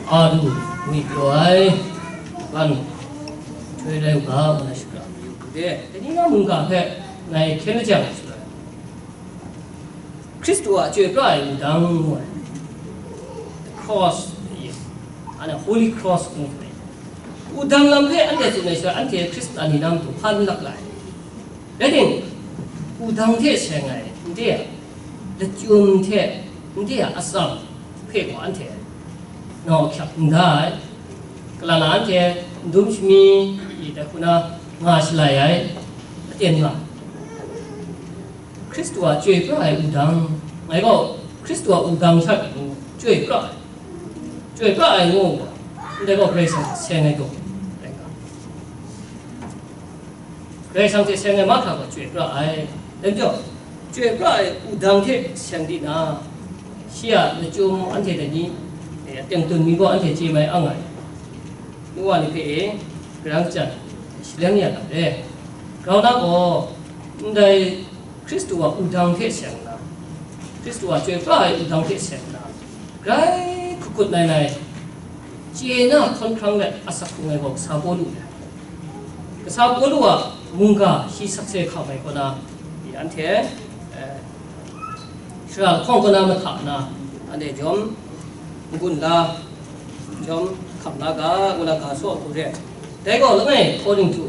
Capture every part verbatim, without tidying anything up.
A du ngwi pyaw ai, ban, htoi rai u ga, ngu na shapra mayu u de. Dai ni na mungga hpe ngai hkyen lajang ai shaloi, Hkristu a chyoi pra ai wudang ngu ai, the cross, yes, and a holy cross ngu ai. Wudang lam hpe anhte tsun ai shaloi, anhte Hkristan ni na matu hpa n lak lai. Rai tim, wudang hte seng ai, nde a lachyum hte, nde a atsam hpe gaw anhte nau ahkyak n da ai. Kalang na anhte ndum shami i dai hku na nga shalai ai, aten nga. Hkristu a chyoi pra ai wudang, ngai gaw Hkristu a wudang hta chyoi pra ai, chyoi pra ai ngu gaw, ndai gaw Karai Kasang seng ai daw rai nga. Karai Kasang hte seng ai mahkra gaw chyoi pra ai. Dai majaw, chyoi pra ai wudang hte seng di na, shi a lachyum anhte dai ni, eh, aten tun mi gaw anhte chye mai ang ai. Nu wa ni hpe e, Karai Kasang shaleng ya dat e. Grau na gaw, ndai Hkristu a wudang hte seng nna, Hkristu a chyoi pra ai wudang hte seng nna, grai hkut hkut nai nai, chye na hkawn hkrang let asak hkrung ai gaw kasa Pawlu re. Kasa Pawlu a mungga shi sakse hkam ai kaw na, anhte, eh, shara lahkawng kaw na mahta na, anhte jawm n-gun la, jawm hkam la ga, ngu na ga saw hku re. Dai gaw langai Korinhtu,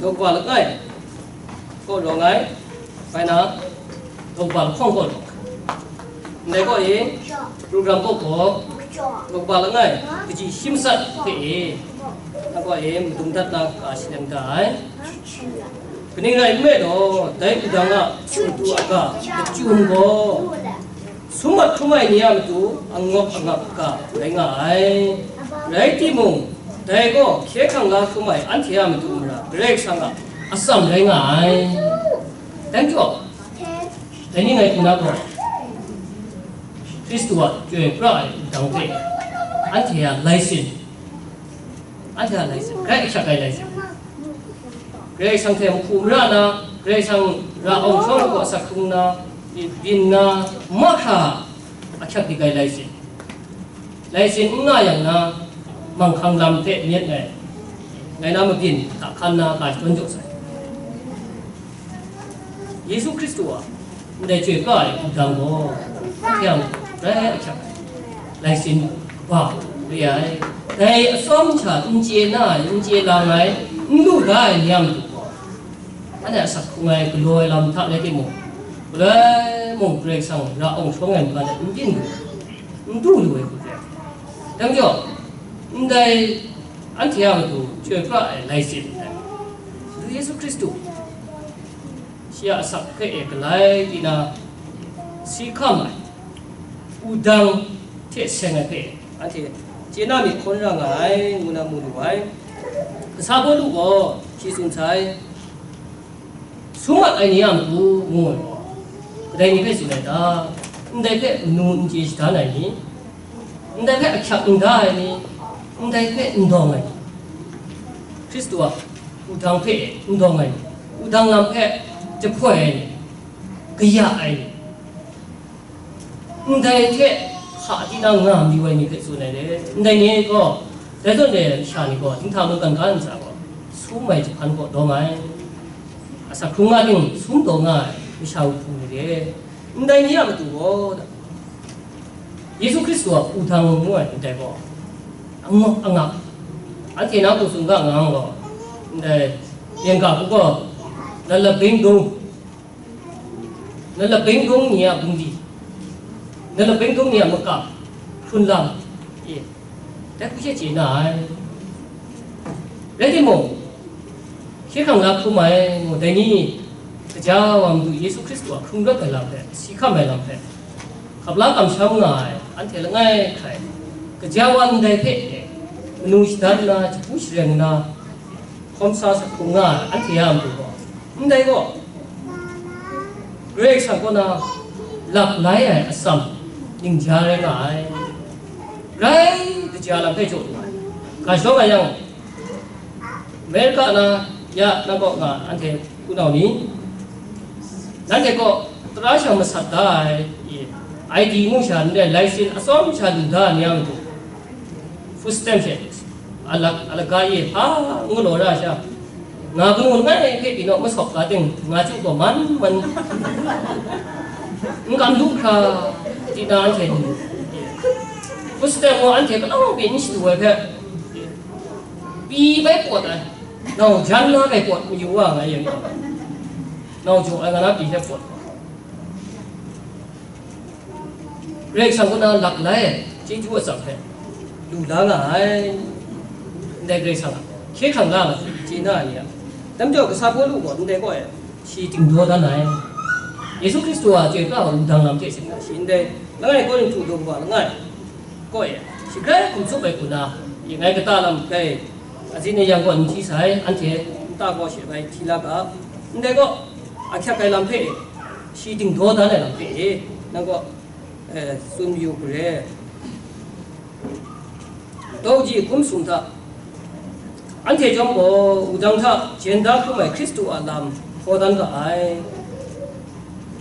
daw kaba langai, kaw rawng ai, bai na, daw kaba lahkawng kaw rawng ai. Ndai gaw e, program kaw gaw, daw kaba langai, kaji shi matsat hpe e, na gaw e, madung dat na ga shalem da ai. Kaning rai nme law, dai wudang a sumtu a ga lachyum gaw, sum mat hkrum ai ni a matu angawk angak ga rai nga ai. Rai timung, dai gaw hkye hkrang la hkrum ai anhte a matu mara Karai Kasang a atsam rai nga ai. Dai majaw, dai ni ngai hku na gaw, Hkristu a chyoi pra ai wudang hpe anhte a lai sin, anhte a lai sin, grai ahkyak ai lai sin, Karai Kasang hte mahku mara na, Karai Kasang ra awng shawng ai kaw asak hkrung na, byin na, mahkra ahkyak dik ai lai sin. Lai sin n nga yang na, manghkang lam hte myit ngai, ngai na mabyin hta hkan na ka shadawn jaw sai. Yesu Hkristu a ndai chyoi pra ai wudang gaw, hkyang rai ahkyak ai, lai sin kaba re ai. Dai atsawm sha n chye na ai, n chye lang ai, n lu da ai ni a matu gaw, anhte asak hkrung ai galaw ai lam hta rai timung, galoi mung Karai Kasang ra awng shawng ai mungga hte n byin lu, n du lu ai hku re ai. Dai majaw, ndai anhte a matu chyoi pra ai lai sin ndai, Madu Yesu Hkristu, shi a asak hpe e galai di na, si hkam ai, wudang hte seng ai hpe anhte chye na myit hkawn ra nga ai, ngu na mu lu ai. Kasa Pawlu gaw shi tsun sai, sum mat ai ni a matu ngu ai gaw, kadai ni hpe tsun ai ta? Ndai hpe manu n chye shadan ai ni, ndai hpe ahkyak n da ai ni, ndai hpe n dawng ai ni, Hkristu a wudang hpe n dawng ai ni, wudang lam hpe jahpoi ai ni, kaya ai ni, ndai hte hpa di na nga mayu ai ni hpe tsun ai le. Ndai ni gaw, dai zawn e masha ni gaw, dinghta mungkan ga ntsa gaw, sum ai jahpan gaw dawng ai, asak hkrung nga ting sum dawng nga ai masha wuhpu ni re. Ndai ni a matu gaw, Yesu Hkristu a wudang ngu ai ndai gaw, angawk angak, anhte na hku tsun ga nga gaw, ndai, yen ga hku gaw, lalap beng dung, lalap beng dung ni a bungli, lalap beng dung ni a makam, hkrun lam, e, dai hku she chye na ai. Rai timung, hkye hkrang la hkrum ai, ngu dai ni, kaja wa Madu Yesu Hkristu a hkrung rawt ai lam hpe, si hkam ai lam hpe, hkap la kamsham nga ai, anhte langai hkrai, kaja wa ndai hpe, manu shadan nna, jahpu shareng nna, hkawm sa sa hkrum nga ai anhte a matu gaw, ndai gaw, Karai Kasang kaw na lap lai ai atsam ningja rai nga ai, grai kaja lam hpe jaw lu ai. Ga shadawn nga yang, Amerika na ya na kaw nga anhte hpunau ni, nanhte kaw tara shang masat da ai, I D mu sha ndai lai sin atsawm sha lu da ai ni a matu, Food stamp she, alak, alak ga ye hpa n galaw ra sha, nga kanu langai hpe pyi naw masawk ga ting, nga chyu gaw man man, n kam lu hkra, tinang anhte ni, food stamp gaw anhte palawng pyi n shadu ai hpe, pyi bai pawt ai, nau jan na bai pawt mayu wa nga yen, nau jaw ai nga na pyi hpe pawt. Karai Kasang kaw na lak lai ai chyeju atsam hpe lu la nga ai. Ndai Karai Kasang a hkye hkrang nga ai chye na ai ni a, dai majaw kasa Pawlu gaw ndai kaw e shi dingdaw dan ai. Yesu Hkristu a chyoi pra ai wudang lam hte seng na, shi ndai langai Korinhtu daw wa langai kaw e shi grai hkum tsup ai hku na, ngai kata lam bai, azin e yang gaw n hti sai, anhte nta gaw she bai hti la ga, ndai gaw ahkyak ai lam hpe e, shi dingdaw dan ai lam hpe e, nang gaw, eh, tsun yu hkre. Daw ji hkum sung hta, anhte chyawm gaw wudang hta jen da hkrum ai Hkristu a lam hkaw dan ga ai.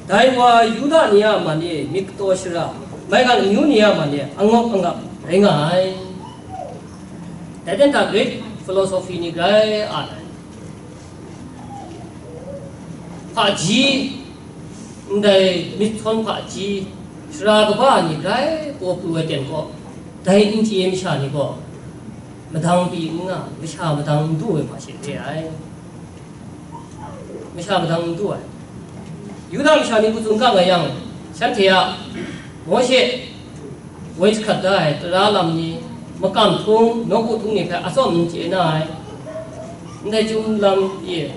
Dai wa Yuda ni a man e myit kataw shara, maigan amyu ni a man e angawk angap rai nga ai. Dai ten hta Greek philosophy ni grai a ai. Hpaji, ndai myit htawn hpaji, sara kaba ni grai paw pru ai ten gaw, dai n chye ai masha ni gaw, madang pyi n nga, masha madang n du ai hpa she re ai. Masha madang n du ai. Yuda masha ni hku tsun ga nga yang, shanhte a Mawshe woi jahkrat da ai tara lam ni, makam htung, nawku htung ni hpe atsawm n chye na ai, ndai chyum lam e,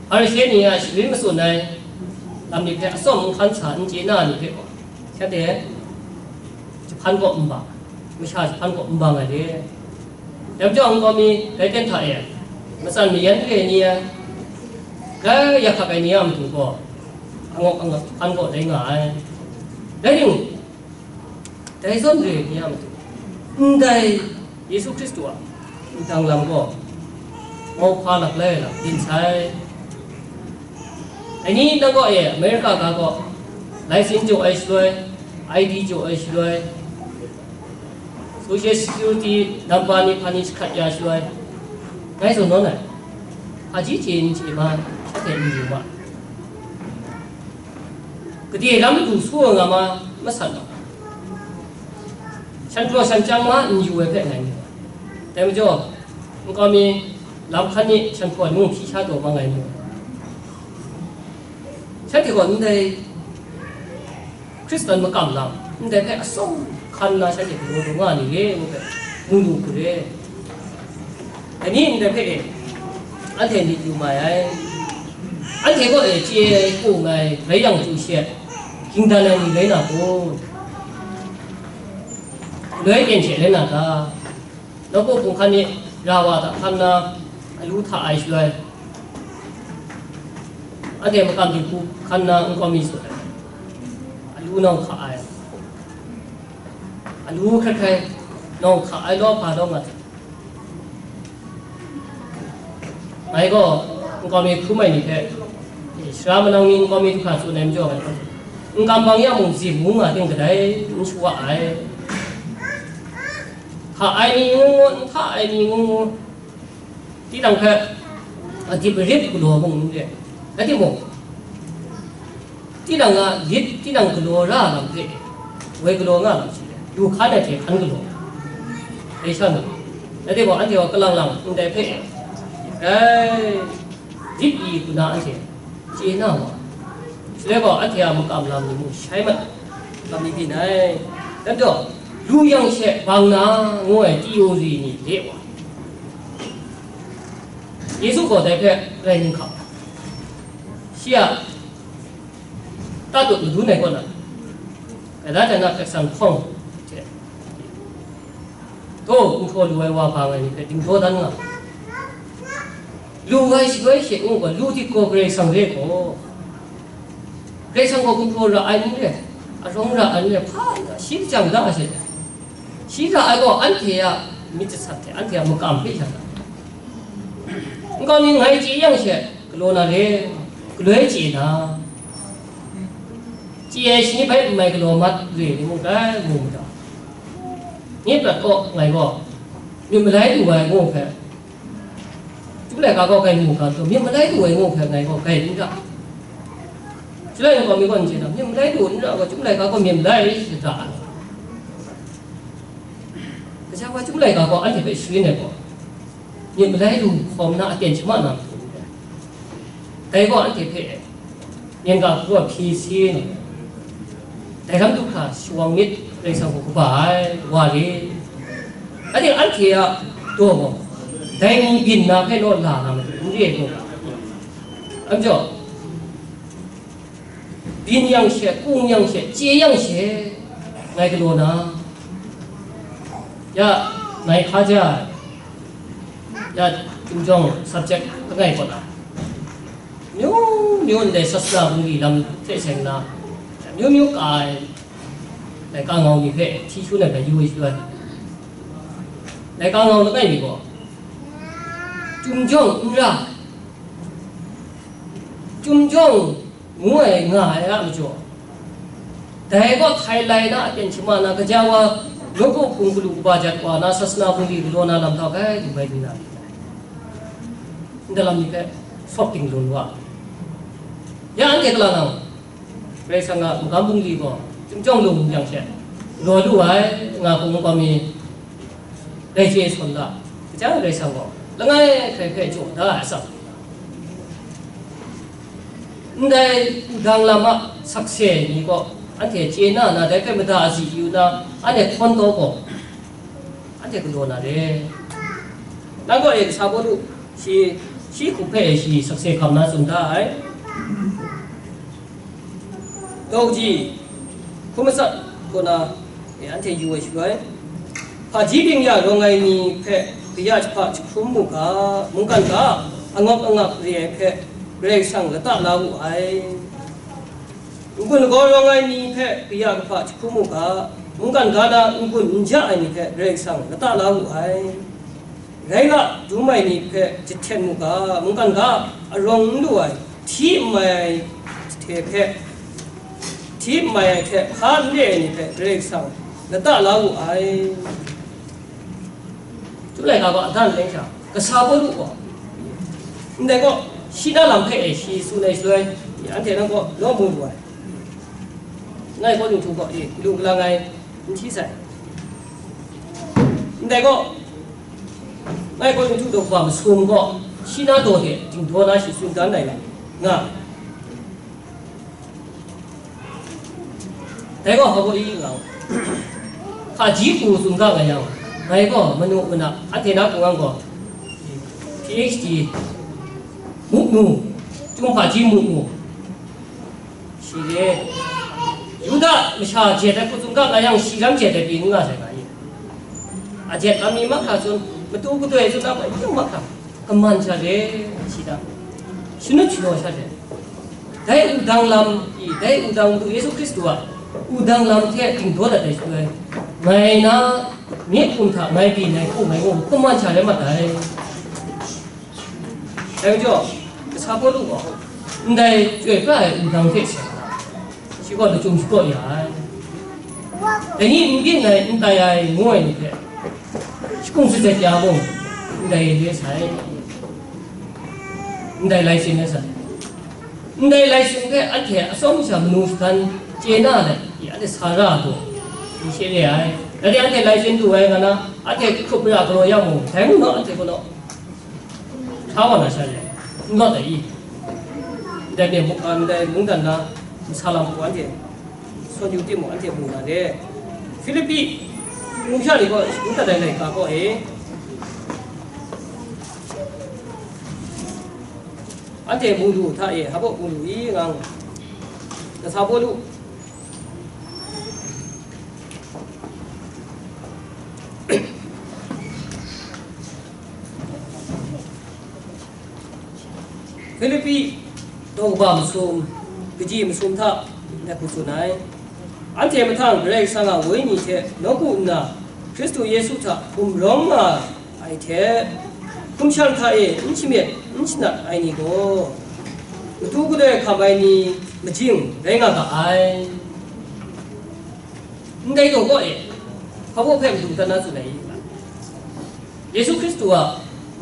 Hparishe ni a sharin matsun ai lam ni hpe atsawm n hkan sa n chye na ai ni hpe gaw, shanhte jahpan kaw n bang, masha jahpan kaw n bang ai re. Dai majaw, nkau mi dai ten hta e matsan mayan re ai ni, grai yak hkak ai ni a matu gaw, angawk angap hkan gaw dai nga ai. Dai ning, dai zawn re ai ni a matu, ndai Yesu Hkristu a wudang lam gaw, mauhpa lak lai ai lam byin sai. Dai ni nang gaw e, America ga gaw, license jaw ai shaloi, I D jaw ai shaloi, Social Security number ni hpa ni jahkrat ya shaloi, ngai zawn nawn ai, hpaji chye n chye ma, shanhte n yu ma. Gade lam du su nga ma, masat ma. Shan hpraw shan chyang ma n yu ai hpe ngai mu ai. Dai majaw, nkau mi lam hkan ni shan hpraw nu hpyi sha taw ma ngai mu ai. Shanhte gaw ndai Hkristan makam lam, ndai hpe atsawm hkan nna shanhte galaw taw nga ni re ngu hpe, mu lu hku re. Dai ni ndai hpe e, anhte myit yu mai ai. Anhte gaw e chye ai, kung ai, rai yang chyu she, ging dan ai ni rai na kun? Loi byen she rai na ta? Nawku hpung hkan ni ra wa hta hkan na alu hta ai shaloi, anhte makam dinghku hkan na nkau mi sut ai, alu nau hka ai, alu hkrai hkrai nau hka ai law hpa law nga. Ngai gaw nkau mi hkrum ai ni hpe, sara manang ni nkau mi du hkra tsun ai majaw, ngai gaw, n kam bang ya mung, zi mu nga ting kadai n shawa ai. Hta ai ni ngu ngu, n hta ai ni ngu ngu, tinang hpe, a, dip arit galaw mung n re, rai timung, tinang a lit, tinang galaw ra lam hpe, woi galaw nga lam shi, lu hkan ai hte hkan galaw, dai sha nu, rai timung, anhte gaw kalang lang ndai hpe, rai, dip i hku na anhte chye na wa, shaloi gaw anhte a makam lam ni mung shai mat, lam ni byin ai. Dai majaw, lu yang she bang na ngu ai theology ni re wa, Yesu gaw dai hpe rai ninghkam, shi a tatut madun ai kaw na, Galatians hpe san hkawng hte, taw, gumhpraw lu ai wa hpa ngai ni hpe dingdaw dan nga. Lu ai shaloi she ngu gaw, lu dik gaw Karai Kasang re gaw, Karai Kasang gaw gumhpraw ra ai n re, arawng ra ai n re, hpa n ra, shi lajang da ai she, shi ra ai gaw anhte a myit jasat hte, anhte a makam hpe sha ra. Nkau mi ngai chye yang she galaw na re, galoi chye na, chye ai shi bai n mai galaw mat re ni mung, grai mu mu da. Nye prat kaw ngai gaw, myit malai lu ai ngu hpe, chyum laika kaw kai mu ga taw, myit malai lu ai ngu hpe ngai gaw kai n ra. Shaloi ngai gaw mi gaw n chye na, myit malai lu n ra gaw, chyum laika kaw myit malai shada ai. Kaja wa chyum laika kaw anhte hpe sharin ai gaw, myit malai lu hkawm na aten shama na matu n dai. Dai gaw anhte hpe, myen ga hku a hpyi si, dai lam du hkra shawng myit, Karai Kasang gaw kaba ai wa re. Anhte, anhte a daw gaw, dai ni byin na hpe naw la na matu n re ai gaw, anhte gaw, byin yang she, kung yang she, chye yang she, ngai galaw na, ya, ngai hkaja ai, ya, chyum jawng subject langai kaw na, myu myu ndai sasana bungli lam hte seng na, myu myu ka ai, laika ngau mi hpe hti hkru na hpe yu ai shaloi, laika ngau langai mi gaw, chyum jawng n ra, chyum jawng ngu ai nga ai a majaw, dai gaw htai lai na aten shama na, kaja wa nawku hpung galu kaba jat wa na, sasana bungli galaw na lam hta bai du bai du na, ndai lam ni hpe sawp ting lun wa. Ya anhte gala nang, Karai Kasang a magam bungli gaw chyum jawng lung yang she, galaw lu ai, nga hpung kau mi, dai chye sawn da, kaja Karai Kasang gaw langai hkrai hpe jaw da ai atsam. Ndai wudang lam a sakse ni gaw anhte chye na na, dai hpe mada azi yu na, anhte hkawn taw gaw, anhte galaw na re. Nang gaw e, kasa Pawlu, shi, shi hkup hpe shi sakse hkam na tsun da ai. Daw kaji hkun matsat kaw na, e, anhte yu ai shaloi, hpaji byin ya rawng ai ni hpe kaya jahpa jahkrum mu ga, mungkan ga a ngawk angak re ai hpe Karai Kasang lata la wu ai. N-gun lagaw rawng ai ni hpe kaya kahpa jahkrum mu ga, mungkan ga na n-gun n ja ai ni hpe Karai Kasang lata la wu ai. Rai ga, dum ai ni hpe jahten mu ga, mungkan ga arawng n lu ai, hti n mai ai hte hpe, hti n mai ai hte hpa n re ai ni hpe Karai Kasang lata la wu ai. Chyum laika gaw adan leng sha, kasa Pawlu gaw, ndai gaw, shi na lam hpe e shi tsun ai shaloi, anhte nang gaw law mu lu ai. Ngai gaw, Linghtu gaw, e, lu galang ai, n hti sai. Ndai gaw, ngai gaw, Linghtu daw kaba masum gaw, shi na daw hte dingdaw na shi tsun dan ai lam nga ai. Dai gaw, hpa gaw i nga u. Hpaji hku tsun ga nga yang, ngai gaw manu mana, anhte na hpung gaw, P H D, muknu, Chyum hpaji muknu, shi re. Yuda masha jet ai hku tsun ga nga yang, shi lam jet ai pyi n nga sai ga i? A jet a mi mahkra tsun, matu gadoi tsun na, bai mahkra. Kaman sha re, shi da, shanut shanaw sha re. Dai wudang lam i, dai wudang Madu Yesu Hkristu a wudang lam hte dingdaw dat ai shaloi, ngai na myi hkum hta ngai byin ai hku ngai gaw kaman sha rai mat ai. Dai majaw, kasa Pawlu gaw, ndai chyoi pra ai wudang hte seng na, shi gaw lachyum shakaw ya ai. Dai ni n byin ai, n tai ai, ngu ai ni hpe, shakung shazet ya mung, ndai re sai, ndai lai tsin re sai. Ndai lai tsin hpe anhte atsawm sha manu shagan chye na let, anhte sa ra ai gaw, n she re ai. Dai anhte lai tsin du ai nga na, anhte hkrup mara galaw ya mung, dai mung naw anhte gaw naw, hkra wa na sha re, n lawt ai i? Ndai myen mung, a, ndai mungdan na masa lam hku anhte sawn yu timung, anhte mu na re. Filipi mung sha ni gaw shagun dat ai laika gaw e, anhte mu lu hta e, hpa mu lu i ngang, kasa Pawlu, Filipi daw kaba masum, kaji masum hta ngai hku tsun ai. Anhte mahtang Karai Kasang a Wenyi hte nawku nna, Hkristu Yesu hta gumrawng nga ai hte, hkum shan hta e n shamyet n shanat ai ni gaw, matu gadoi hkam ai ni majing rai nga ga ai. Ndai gaw gaw e, Hpa baw hpe matu dan na tsun ai i? Yesu Hkristu a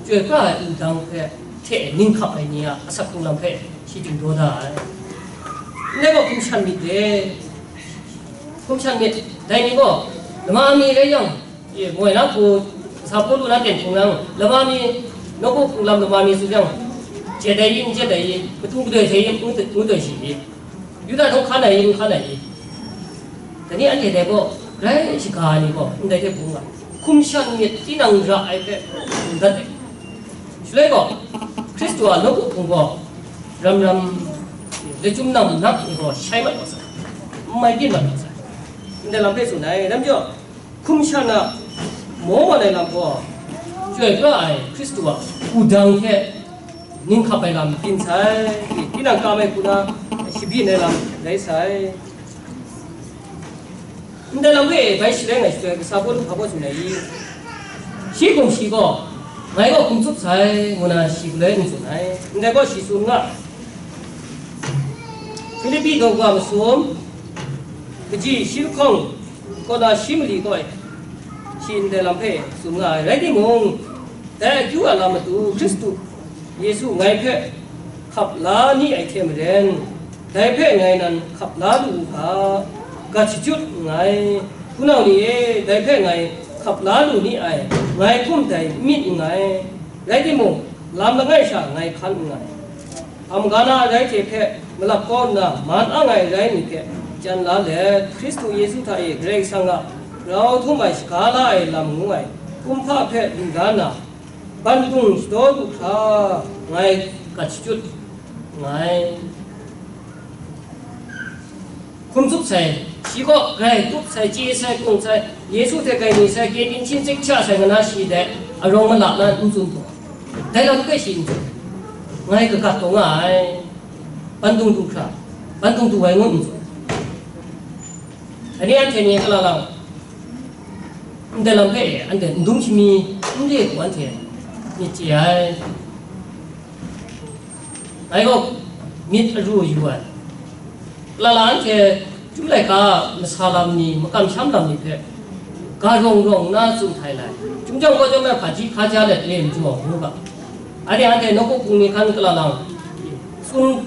chyoi pra ai wudang hpe hte ning hkap ai ni a asak hkrung lam hpe shi ching daw da ai. Ndai gaw hkum shan myit re, hkum shan myit, dai ni gaw, lama mi rai yang, e, moi na hku, kasa Pawlu na ten hkrung yang, lama mi, nawku hkrung lam lama mi tsun yang, jet ai i, n jet ai i, matu gadoi hte i, n gadoi shi i, Yuda htaw hkan ai i, n hkan ai i, dai ni anhte dai gaw, grai shaga ai ni gaw, ndai hte bung nga, hkum shan myit tinang ra ai hpe, n dat ai. Shaloi gaw, Hkristu a nawku hpung gaw, ram ram, lachyum nam nak ni gaw shai mat wa sai, n mai byin mat wa sai, ndai lam hpe tsun ai. Dai majaw, hkum shan a maw mat ai lam gaw, chyoi pra ai Hkristu a wudang hte ning hkap ai lam byin sai, tinang kam ai hku na shabyin ai lam rai sai. Ndai lam hpe bai shaleng ai shaloi, kasa Pawlu hpa baw tsun ai i? Shi hkum shi gaw, ngai gaw hkum tsup sai, ngu na shi galoi n tsun ai. Ndai gaw shi tsun nga, Hpilipi daw ga masum, kaji shi lahkawng kaw na shi mali gaw, shi ndai lam hpe tsun nga ai. Rai timung, dai akyu a lam matu Hkristu Yesu ngai hpe hkap la ni ai hte maren, dai hpe ngai nan hkap la lu u ga, gat shachyut nngai. Hpunau ni e, dai hpe ngai hkap la lu ni ai, ngai hkum dai n myit nngai. Rai timung, lam langai sha ngai hkan nngai. Hpam ga na rai hte hpe malap kau nna, man ang ai rai ni hpe jan la let, Hkristu Yesu hta e Karai Kasang a grau htum ai shaga la ai lam ngu ai kumhpa hpe lu da nna, bandung shadaw lu hkra ngai gat shachyut nngai. Hkum tsup sai, shi kaw grai tup sai, chye sai, kung sai, Yesu hte grai ni sai, kye byin hpyin tsik hkya sai, nga na shi dai arawng mala na n tsun hku, dai lam hpe shi n tsun, ngai kagat taw nga ai, bandung du hkra, bandung du ai ngu n tsun. Dai ni anhte ni kala lang, ndai lam hpe anhte n dum shami n re hku anhte myit chye ai. Ngai gaw myit aru yu ai. Lala anhte chyum laika masa lam ni, makam sham lam ni hpe ga rawng rawng nna tsun htai lai. Chyum jang gaw chyum ai hpaji hkaja let re n jaw ngu ga. Anhte anhte nawku hpung ni hkan kala lang tsun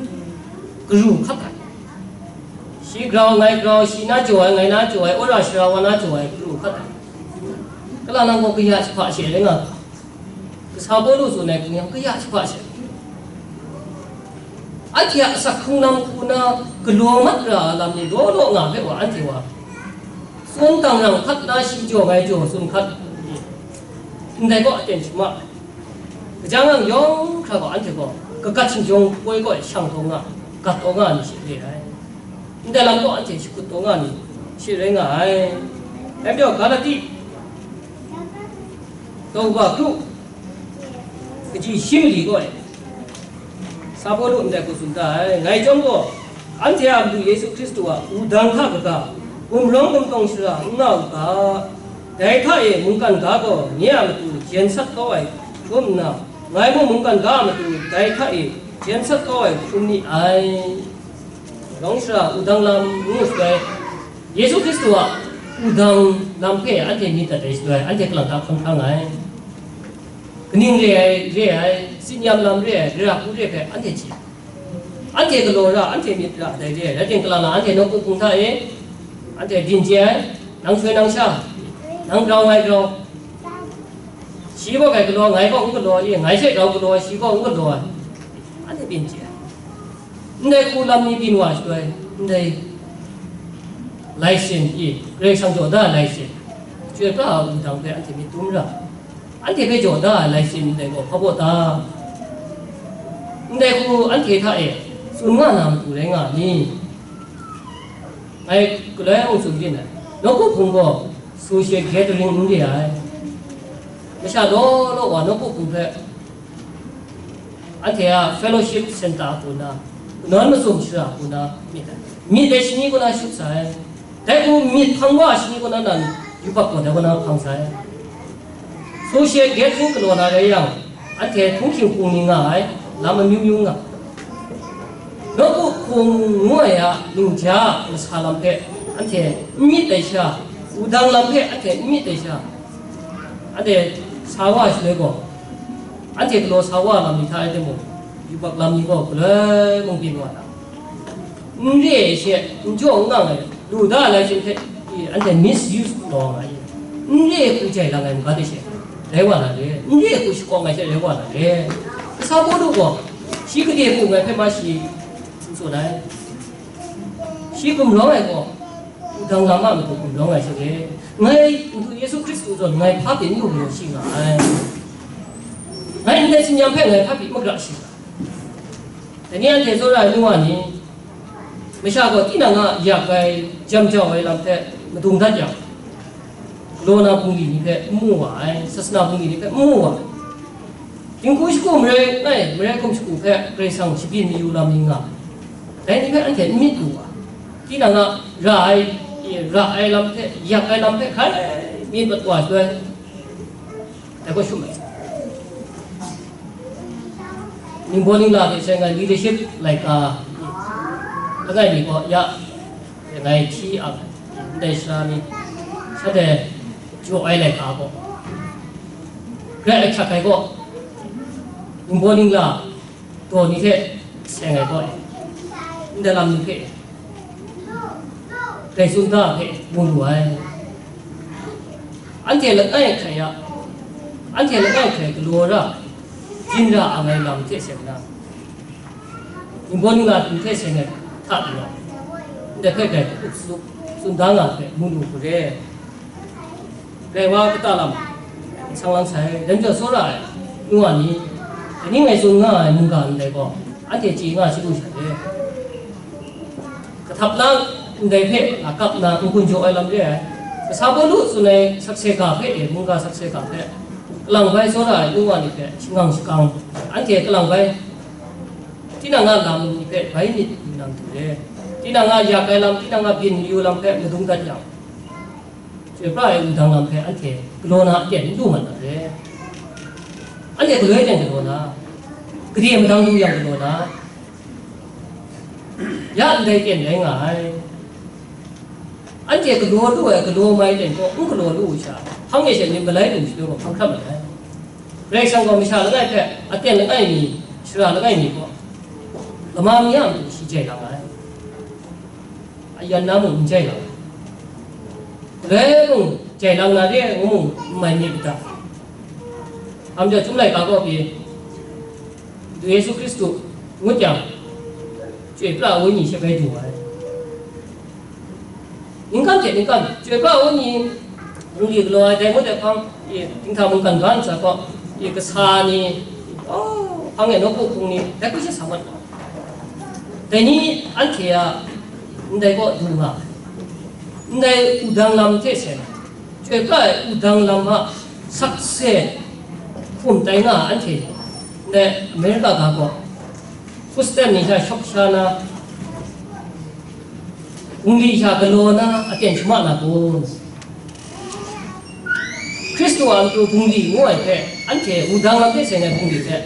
garu hkat ai. Shi grau, ngai grau, shi na jaw ai, ngai na jaw ai, wora shara wa na jaw ai garu hkat ai. Kala lang gaw kaya jahpa she rai nga ga. Kasa Pawlu tsun ai hku yang kaya jahpa she. Anhte a asak hkrung lam hku na galaw mat ra ai lam ni law law nga hpe wa, anhte wa tsun dang rang hkat na, shi jaw ngai jaw tsun hkat, ndai gaw aten shama ai. Kaja ngang yawng hkra gaw anhte gaw kagat shingjawng poi gaw shang taw nga, gat taw nga ai ni she re ai. Ndai lam gaw anhte shakut taw nga ai ni she rai nga ai. Dai majaw, Galati daw ga hkru kaji shi mali gaw e, Sa Pawlu ndai hku tsun da ai, ngai chyawm gaw, anhte a Madu Yesu Hkristu a wudang hta kaga, gumrawng gumtawng shara n nga u ga, dai hta e mungkan ga gaw nye a matu jen sat kau ai hkrum nna, ngai mung mungkan ga a matu dai hta e jen sat kau ai hkrum ni ai. Rawng shara wudang lam ngu shaloi, Yesu Hkristu a wudang lam hpe anhte myit dat ai shaloi, anhte kalang ta hkawm hkra nga ai. Kaning re ai, re ai, tsin yam lam re ai, gara hku re ai hpe anhte chye. Anhte galaw ra, anhte myit ra dai re ai. Rai timung, kalang na anhte nawku hpung hta e, anhte byin chye ai, nang soi nang sha, nang grau ngai grau, shi gaw grai galaw, ngai gaw n galaw ai, ngai she grau galaw ai, shi gaw n galaw ai, anhte byin chye ai. Ndai hku lam ni byin wa shaloi, ndai lai sin i, Karai Kasang jaw da ai lai sin, chyoi pra ai wudang hpe anhte myit dum ra, anhte hpe jaw da ai lai sin ndai gaw hpa baw ta? Ndai hku anhte hta e tsun nga na matu rai nga ni? Ngai galoi hkawng tsun byin ai, nawku hpung gaw social gathering n re ai. Masha law law wa nawku hpung hpe anhte a fellowship center hku na, nawn masum shara hku na myit ai, myit ai shani kaw na shut sai. Dai hku myit hpang wa ai shani kaw na nan yubak gaw dai kaw na hpang sai. Social gathering galaw na rai yang, anhte htunghking hpung ni nga ai, lam amyu myu nga. Nawku hpung ngu ai a ningja a masa lam hpe anhte n myit ai sha, Wudang lam hpe anhte n myit ai sha, anhte sa wa ai shaloi gaw, anhte galaw sa wa lam ni hta rai timung, yubak lam ni gaw galoi mung byin wa na, n re ai she, n jaw n ngang ai, lu da ai law hte, anhte misuse lawng ai, n re ai hku jai lang ai maga de she, rai wa na re, n re ai hku shakawng ai she, rai wa na re. Kasa Pawlu gaw, shi gade hku ngai hpe ma shi n tsun ai. Shi gumrawng ai gaw, wudang lam a matu gumrawng ai sha re. Ngai Madu Yesu Hkristu zawn ngai hpa pyi n lu mayu shi nga ai. Ngai ndai tsin-yam hpe ngai hpa pyi magra shi nga ai. Dai ni anhte tsawra ai nu wa ni, masha gaw tinang a yak ai, jam jau ai lam hpe madung dat yang, law na bungli ni hpe n mu wa ai, sasana bungli ni hpe n mu wa ai. Dinghku shagu marai langai, marai hkum shagu hpe Karai Kasang shabyin mayu lam ni nga ai. Dai ni hpe anhte n myit lu wa. Tinang a ra ai, ra ai lam hpe, yak ai lam hpe hkrai myit mat wa shaloi, dai gaw shum ai. Ningbaw ningla hte seng ai leadership laika langai mi gaw ya, ngai hti ang, ndai sara ni, shanhte jaw ai laika gaw, grai ahkyak ai gaw, ningbaw ningla daw ni hte seng ai gaw, ndai lam ni hpe, dai tsun da hpe mu lu ai. Anhte langai hkrai a, anhte langai hkrai galaw ra, byin ra ang ai lam hte seng na, ningbaw ningla hte seng ai hta pyi wa, ndai hpe grai tsun da nga hpe mu lu hkru re. Rai wa kata lam, sang lang sai, dai majaw tsawra ai, nu wa ni, dai ni ngai tsun nga ai mungga ndai gaw, anhte chye nga chyalu sha de. Kahtap lang ndai hpe akap na n-gun jaw ai lam re ai. Kasa Pawlu tsun ai sakse ga hpe e, mungga sakse ga hpe, kalang bai tsawra ai nu wa ni hpe shangang shakang, anhte kalang bai, tinang a lam ni hpe bai myit yu nang hte re, tinang a yak ai lam, tinang a byin mayu lam hpe madung dat yang, chyoi pra ai wudang lam hpe anhte galaw na aten n lu mat na re. Anhte galoi ten galaw na, gade madang lu yang galaw na, ya ndai ten rai nga ai. Anhte galaw lu ai, galaw mai ten gaw n galaw lu u sha, hpang e she myit malai lu shaloi gaw hpang hkrat mat ai. Karai Kasang gaw masha langai hpe, aten langai mi, shara langai mi gaw, lama mi a matu shi jai lang ai. Ayan na mung n jai lang ai. Galoi mung jai lang na re ngu mung n mai myit u ta? Hpa majaw Chyum laika kaw pyi, Madu Yesu Hkristu ngut yang, Chyoi pra ai Wenyi she bai du ai. Ningkan hte ningkan, Chyoi pra ai Wenyi, bungli galaw ai dai ngut ai hpang, i, dinghta mungkan ga ntsa gaw, i, kasa ni, oh, hpang e nawku hpung ni, dai hku she sa mat wa. Dai ni anhte a ndai kaw du nga ai. Ndai wudang lam hte seng, Chyoi pra ai wudang lam a sakse hkum tai nga ai anhte, ndai America ga gaw, Christian ni hta shawk sha na, bungli hta galaw na aten shama na kun? Hkristu a matu bungli ngu ai hpe, anhte wudang lam hte seng ai bungli hpe,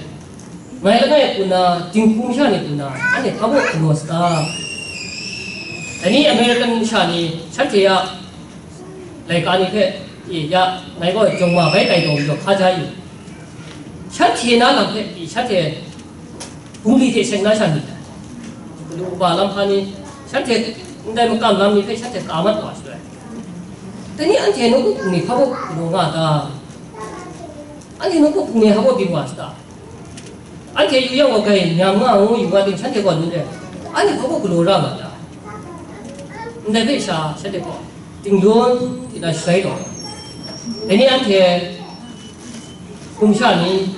ngai langai hku na, dinghku masha ni hku na, anhte hpa mung galaw saga? Dai ni American masha ni shanhte a laika ni hpe, e, ya, ngai gaw jawng ma bai tai taw majaw hpa ja yu. Shanhte na lam hpe pyi, shanhte bungli hte seng na sha ni, galu kaba lam hpa ni, shanhte ndai makam lam ni hpe shanhte ka mat wa shaloi, dai ni anhte nawku hpung ni hpa mung galaw nga ta? Anhte nawku hpung ni hpa mung byin wa sata? Anhte yu yang gaw, grai nyam nga ngu yu nga ting, shanhte gaw n re. Anhte hpa mung galaw ra nga ta? Ndai hpe sha, shanhte gaw dingdun di na sharai taw, dai ni anhte hkum sha ni,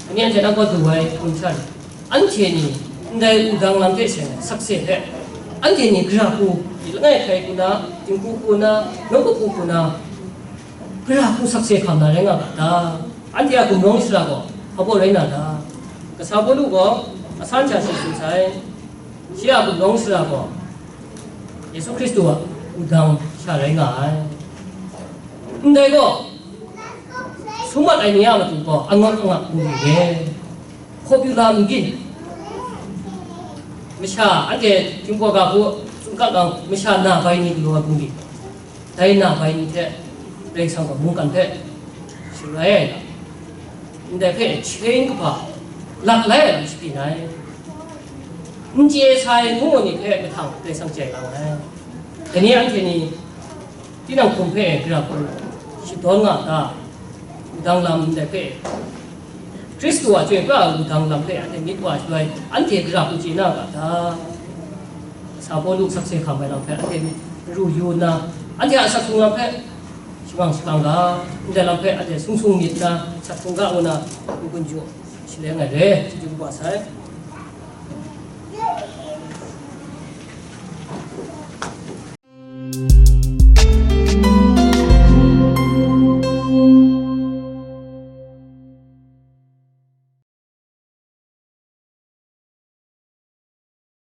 dai ni anhte nang gaw du ai hkum sha ni, anhte ni ndai wudang lam hte seng ai sakse hpe, anhte ni gara hku, langai hkrai hku na, dinghku hku na, nawku hku na, gara hku sakse hkam na rai nga ga ta? Anhte a gumrawng shara gaw hpa baw rai na ta? Kasa Pawlu gaw asan sha shi tsun sai. Shi a gumrawng shara gaw Yesu Hkristu a wudang sha rai nga ai. Ndai gaw, sum mat ai ni a matu gaw angawt angak bungli re, popular movement, masha anhte Jinghpaw ga hku tsun kap yang, masha na bai ni galaw ai bungli, dai na bai ni hte Karai Kasang gaw mungkan hpe sharai ai lam, ndai hpe chain kaba lak lai ai lam sharin ai. N chye sai ngu ni hpe mahtang Karai Kasang chye lang ai. Dai ni anhte ni tinang hkum hpe gara hku shadawn nga ta, wudang lam ndai hpe, Hkristu a chyoi pra ai wudang lam hpe anhte myit wa shaloi, anhte gara hku chye na ga ta? Sa Pawlu sakse hkam ai lam hpe anhte myit ru yu nna, anhte a asak hkrung lam hpe shamang shakang ga, ndai lam hpe anhte sung sung myit nna, asak hkrung ga ngu na, n-gun jaw shaleng ai re, chyeju kaba sai.